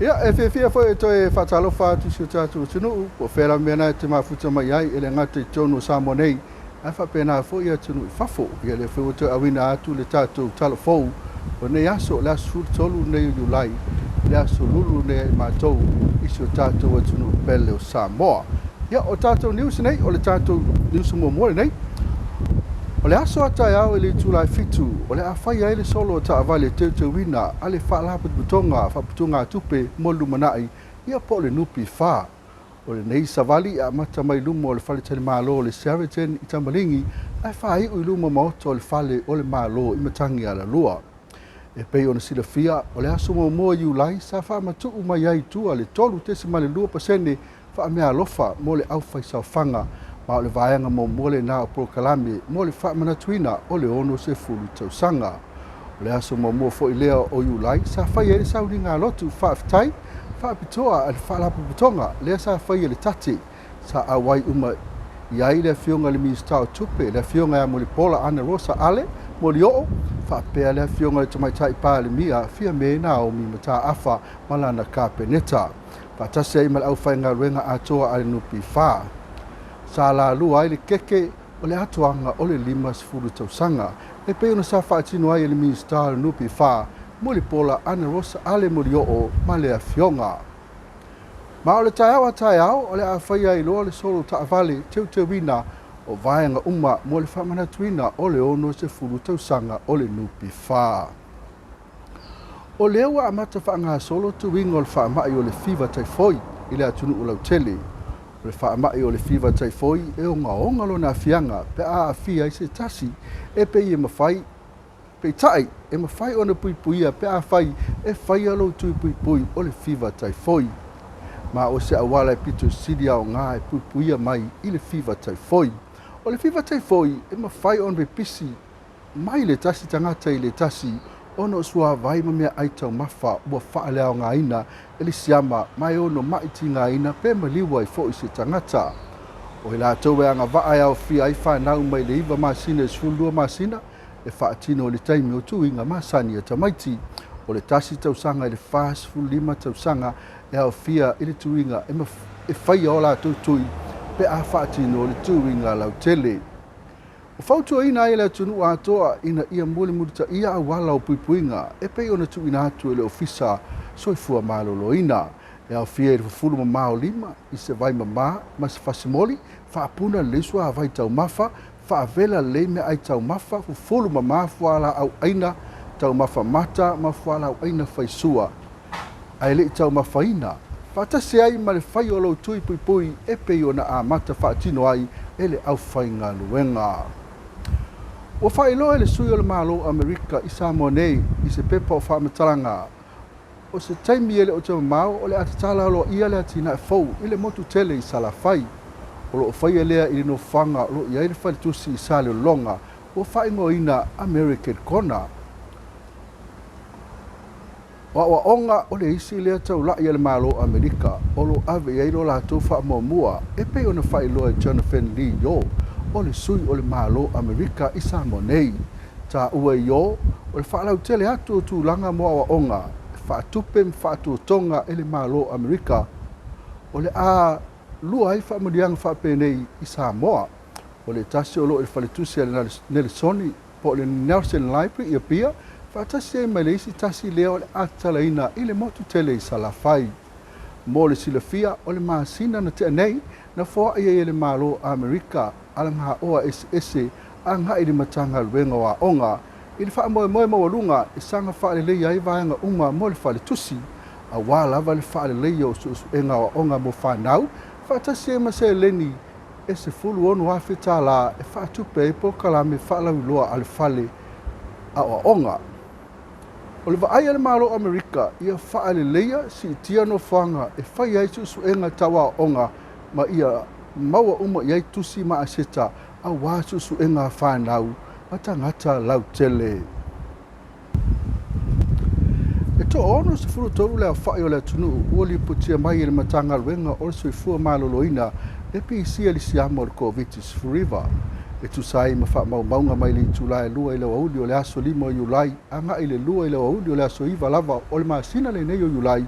Ia, e fiafia foi e toe faatalofa atu i si o tatou atunuu, po o fea lava mea na e te mafuta mai ai, e le gata i totonu o Samoa nei, ae faapena foi atunuu i fafo. Ia, lea foi ua toe auina atu le tatou talo fou o lenei aso, o le aso 13 lenei o Iulai, le aso lulu lenei ai matou i si o tatou atunuu pele o Samoa. Ia, o tatou news nei, o le tatou news muamua lenei. O le aso a taeao i le itula e 7, o le a fai ai le solo o taavale teuteuina a le Faalapotopotoga Faaputugatupe mo le Lumanai, ia po o le NPF. O lenei savali e amata mai luma o le faletalimalo o le Sheraton i Tamaligi ae faaiu i luma maota o le fale o le Malo i Matagialalua. E pei ona silafia, o le aso muamua o Iulai sa faamatuu mai ai i tua le 3.2% faameaalofa mo le aufaisaofaga, ma o le vaega muamua lena o polokalame mo le faamanatuina o le 60 tausaga. O le aso muamua foi lea o Iulai sa fai ai le sauniga lotu faafetai faapitoa a le Faalapotopotoga lea sa fai e le TATTE, sa auai uma i ai le afioga i le Minisita o Tupe, le afioga ia Mulipola Anarosa Ale Molioo, faapea le afioga i le Tamaitai Palemia Fiame Naomi Mataafa ma lana Kapeneta, faatasi ai ma le aufaigaluega atoa a le NPF. Sa lalua ai le keke o le atoaga o le 50 tausaga e pei ona sa faatino ai e le Minisita o le NPF Mulipola Anarosa Ale Molioo ma le afioga. Ma o le taeao a taeao o le a fai ai loa le solo taavale teuteuina o vaega uma mo le faamanatuina o le 60 tausaga o le NPF. O lea ua amata faagasolo tuiga o le faamai o le fiva taifoi i le atunuu lautele. O le faamai o le fiva taifoi e ogaoga lona aafiaga pe a aafia ai se tasi e pei e mafai peitai e mafai ona puipuia pe afai e faia lou tui puipui o le fiva taifoi. Ma o se auala e pito sili aoga e puipuia mai i le fiva taifoi. O le fiva taifoi e mafai ona pepisi mai le tasi tagata i le tasi ona o suavai ma meaai taumafa ua faaleaogaina e le siama ma e ono maitigaina pe maliu ai foi se tagata. O i latou e agavaa e aofia ai fanau mai le 9 masina i le 12 masina e faatino i le taimi o tuiga masani a tamaiti. O le 1 tausaga i le 45 tausaga e aofia i le tuiga e faia o latou tui pe a faatino le tuiga lautele. O fautuaina ai le atunuu atoa ina ia mulimulitaia auala o puipuiga e pei ona tuuina atu e le Ofisa Soifua Maloloina. E aofia i le fufulu mamā o lima, i se vai mamā ma se fasimoli, faapuna lelei suavai taumafa, faavela lelei meaai taumafa, fufulu mamā fualaau aina taumafa mata ma fualaau aina faisua ae lei taumafaina, faatasi ai ma le fai o lou tui puipui e pei ona amata faatino ai e le aufaigaluega. Ua faailoa e le sui o le Malo Amerika i Samoa nei i se pepa o faamatalaga o se taimi e le o te mamao o le a tatala aloaia le atinae fou i le motu tele i Salafai. O loo faia lea i le nofoaga o loo i ai le faletusi i Saleologa ua faaigoaina American Corner. O aoaoga o le isi lea taulai a le Malo o Amerika o lo o ave i ai lo latou faamuamua e pei ona faailoa e Jonathan Lee Yo, o le sui o le Malo o Amerika i Samoa nei. Taua e Yo, o le faalautele atu o tulaga mo aoaoga e faatupe ma faatuatoga e le Malo o Amerika o le a lua ai faamanuiaga faapenei i Samoa. O le tasi o loo i le faletusi a le Nelesoni po o le Nelson Library i Apia, faatasi ai ma le isi tasi lea o le a tatalaina i le motu tele i Salafai. Mo le silafia, o le masina na tea nei, na foai ai e le Malo o Amerika alagaoa eseese agai i le Matagaluega o Aoga i le faamoemoe maualuga e saga faaleleia ai vaega uma mo le faletusi, auā lava le faaleleia o suesuega o aoga mo fanau, faatasi ai ma seleni e $16,000 e faatupe ai polokalame faalauiloa a le fale aoaoga. O le vaai a le Malo o Amerika ia faaleleia siitia nofoaga e fai ai suesuega tau aoaoga ma ia maua uma i ai tusi ma aseta auā suesuega a fanau ma tagata lautele. E 63 le aofai o le atunuu ua lipotia mai e le Matagaluega o le Soifua Maloloina le pisia i le siama o le Koviti-19. E tusa ai ma faamaumauga mai le itula e 2 i le aoauli o le aso 5 o Iulai agai i le 2 i le aoauli o le aso 9 lava o le masina lenei o Iulai,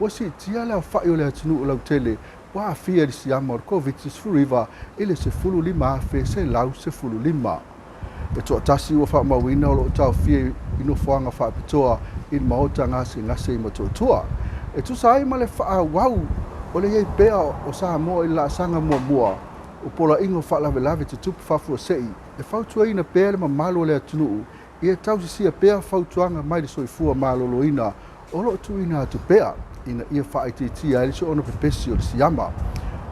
ua siitia le aofa'i o le atunuu lautele ua aafia i le siama o le Koviti-19 i le 15,115. E toatasi ua faamauina o loo taofia i nofoaga faapitoa i le maota gasegase i Motootua. E tusa ai ma le faaauau o le i ai pea o Samoa i le laasaga muamua o poloaiga o faalavelave tutupu faafuasei, e fautuaina pea le mamalu o le atunuu ia tausisia pea fautuaga mai le Soifua Maloloina o loo tuuina atu pea ina ia faaitiitia ai le soona pepesi o le siama.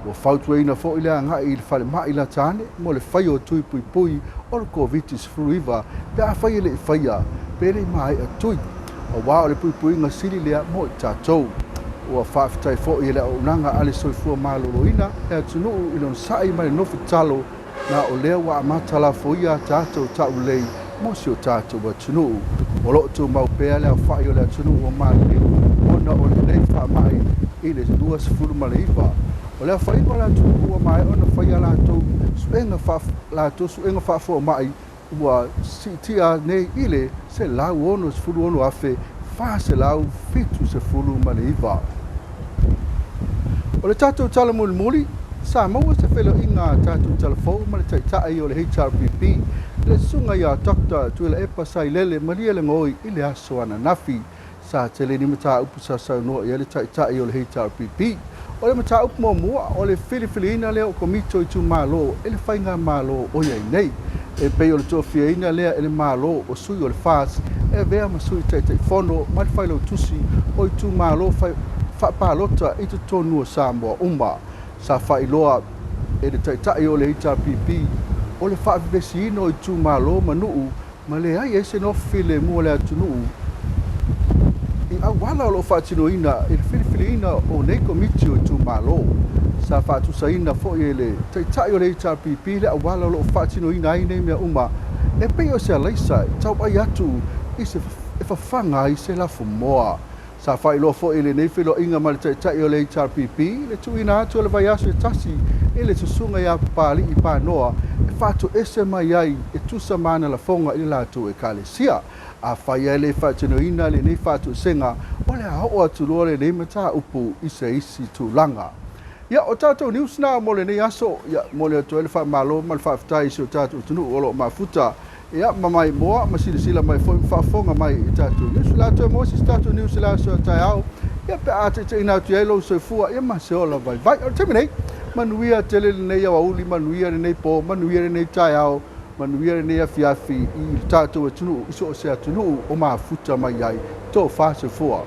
Ua fautuaina foi le agai i le falemai lata ane mo le faia o tui puipui o le Koviti-19 pe afai e le i faia pe le i maea tui, auā o le puipuiga sili lea mo i tatou. Ua faafetai foi e le auaunaga a le Soifua Maloloina le atunuu i le onosa'i ma le nofo tatalo na o lea ua amata lafoia a tatou taulelei mo si o tatou atunuu. O loo tumau pea le aofa'i o le atunuu ua maliliu ona o lenei faama'i i le 29. O le aofaiga o le atunuu ua maea ona faia latou suega faafoamai ua siitia nei i le 166,479. O le tatou tala mulimuli, sa maua se feiloaiga a tatou talafou ma le Taitai o le HRPP, le Susuga ia Dr. Tuilaepa Sailele Malielegaoi i le aso ananafi. Sa tele ni mataupu sa saunoa i ai le Taitai o le HRPP. O le mataupu muamua, o le filifiliina lea o komiti o itumalo e le faigamalo o i ai nei. E pei o le tofiaina lea e le Malo o sui o le FAST e avea ma sui Taitaifono ma le failautusi o itumalo faapalota i totonu o Samoa uma. Sa faailoa e le Taitai o le HRPP o le faavevesiina o itumalo ma nuu ma leai ai se nofo filemu o le atunuu i auala o loo faatinoina i le filifiliina o nei komiti o itumalo. Sa faatusaina foi e le Taitai o le HRPP le auala o loo faatinoina ai nei mea uma e pei o se alaisa e tauai atu i se e fafaga ai se lafumoa. Sa faailoa foi i lenei feiloaiga ma le Taitai o le HRPP le tuuina atu o le vaiaso e tasi i le Susuga ia Papali'i Panoa e faatoese mai ai e tusa ma ana lafoga i le latou ekalesia. Afai ae le faatinoina lenei faatoesega, o le a oo atu loa lenei mataupu i se isi tulaga. Ia, o tatou news na mo lenei aso. Ia, momoli atu ai le faamalo ma le faafetai i si o tatou atunuu o lo o mafuta ia ma maimoa ma silasila mai foi ma faafofoga mai i tatou news. O le a toe maua se isi tatou news i le aso a taeao, ia pe a taitaiina atu i ai lou soifua ia ma se ola vaivai. O le taimi nei, manuia tele lenei aoauli, manuia lenei po, manuia lenei taeao, manuia lenei afiafi i le tatou atunuu i so o se atunuu o mafuta mai ai. Tofa soifua.